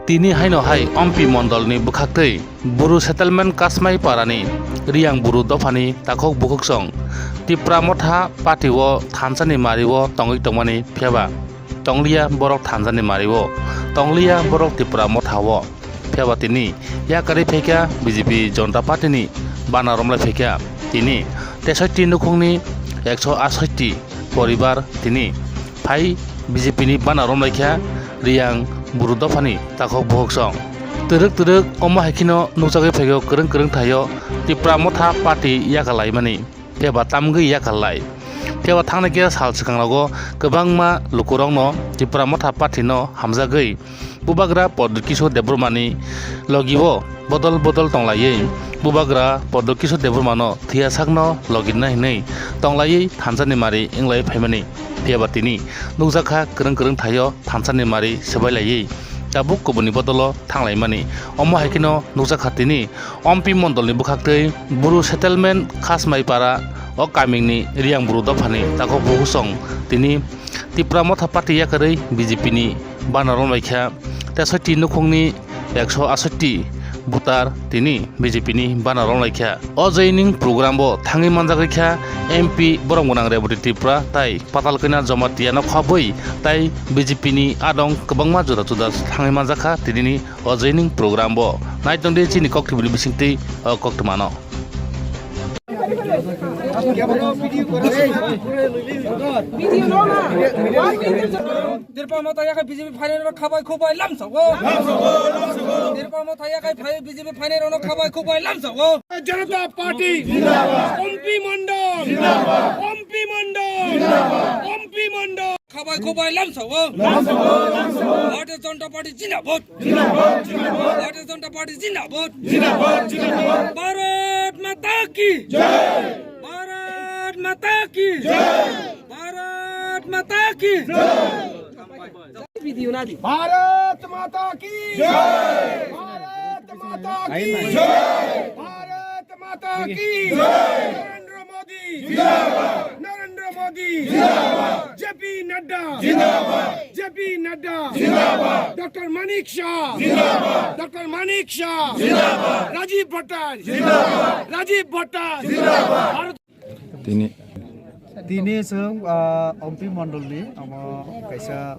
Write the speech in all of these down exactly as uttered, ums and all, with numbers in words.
Tini haino hai Ompi Mondolni bwkhaktwi Bru Settlement Kasmai Parani Riyang Bru Dophani takhuk bukhuksong Tipra Motha Party o thansani mari o tongwi tongmani phiyaba tongliya borok thansani mari o, tongliya borok Tipra Motha o. Phiyaba tini yakarwi phaikha B J P Janata Party ni bana romlai phaikha. Tini tesoitti nukhungni ekso asoitti poribar tini phai B J P ni bana romlaikha Riyang Bru Dophani takhuk bukhuksong. Twrwk twrwk omo hai kheno nukjagwi phaio kwrwng kwrwng thaio Tipra Motha Party yakalaimani. Phiyaba tamgwi yakalai. Phiyaba thangnai khe sal swkangrogo kwbangma lukurokno Tipra Motha Party no hamjagwi Bubagra Pradyot Kishore Debbarmani logi o bodol bodol tonglaiwi Bubagra Pradyot Kishore Debbarmano thwiya sakno logi rwna hinwi tonglaiwi thansani mari wnglaiwi phaimani. Phiyaba tini nukjakha kwrwng kwrwng thaio thansani mari swbailaiwi tabuk kubuni bodolo thanglaimani. Omo hai kheno nukjakha tini Ompi Mondolni bwkhaktwi Bru Settlement Khasmai Para o kamingni Riyang Bru Dophani takhuk bukhuksong tini Tipra Motha Party yakarwi B J P ni bana romlaikha. Tesoitti nukhungni ekso asoitti voter tini B J P ni bana romlaikha. O joining program o thangwi manjagwikha M P borom gwnang Rebati Tripura tai Patal Kanya Jamatia no khabwi tai B J P ni adong kwbangma juda juda thangwi manjakha tinini o joining program bo. Naitongdi chini koktwmani bisingtwi o koktwmano. Tirpa Motha yakai B J P phainai rok khabai khubai lamsao. Tirpa Motha yakai phai B J P phainai rok khabai khubai lamsao. Janata Party Zindabad. Ompi Mondol Zindabad. Ompi Mondol Zindabad. Ompi Mondol Khabai khubai lamsao. Lamsao, lamsao. Bharatiya Janata Party Zindabad. Zindabad, zindabad. Bharatiya Janata Party Zindabad. Zindabad, zindabad. Bharat Mata ki Jai. Bharat Mata ki Jai. Bharat Mata ki Jai. Bharat Mata ki Jai. Bharat Mata ki Jai. Bharat Mata ki Jai. Narendra Modi Zindabad. Narendra Modi Zindabad. J P Nadda Zindabad. J P Nadda Zindabad. Doctor Manik Shah Zindabad. Doctor Manik Shah Zindabad. Rajiv Bhattacharya Zindabad. Rajiv Bhattacharya Zindabad. Tini. Tini chwng, ah, Ompi Mondolni omo kaisa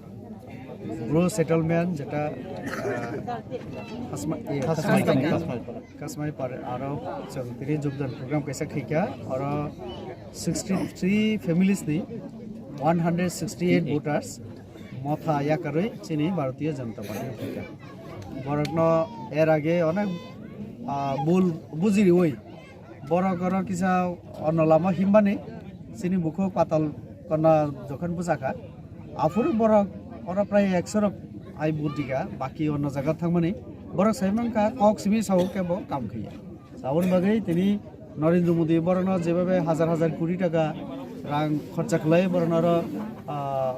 Bru settlement jeta, ah, Khasma-, eh, Khasmai Khasmai Khasmai Khasmai Para aro chwng tini jogdan program kaisa khaikha, oro sixty three families ni one hundred sixty eight voters motha yakarwi chini Bharatiya Janata Party khaikha. Borokno er age onek, ah, bul bujiriwi borok oro kisa ono lama himmani chini bukhuk Patal Kanya jokhon bwchakha. Aphuru borok oro prai ekso rok ai budika, baki ono jaga thangmani. Borok sai mankha kok simi sao kebo kam khaiya. Saboni bagwi tini Narendra Modi borokno jebabe hajar hajar koti taka rang khorcha khlai borokno oro, ah,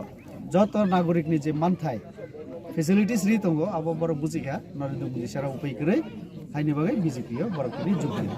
joto nagorikni je manthai facilities ri tongo, abo borok bujikha Narendra Modi sara upai kwrwi, haini bagwi B J P o borok tini jug di.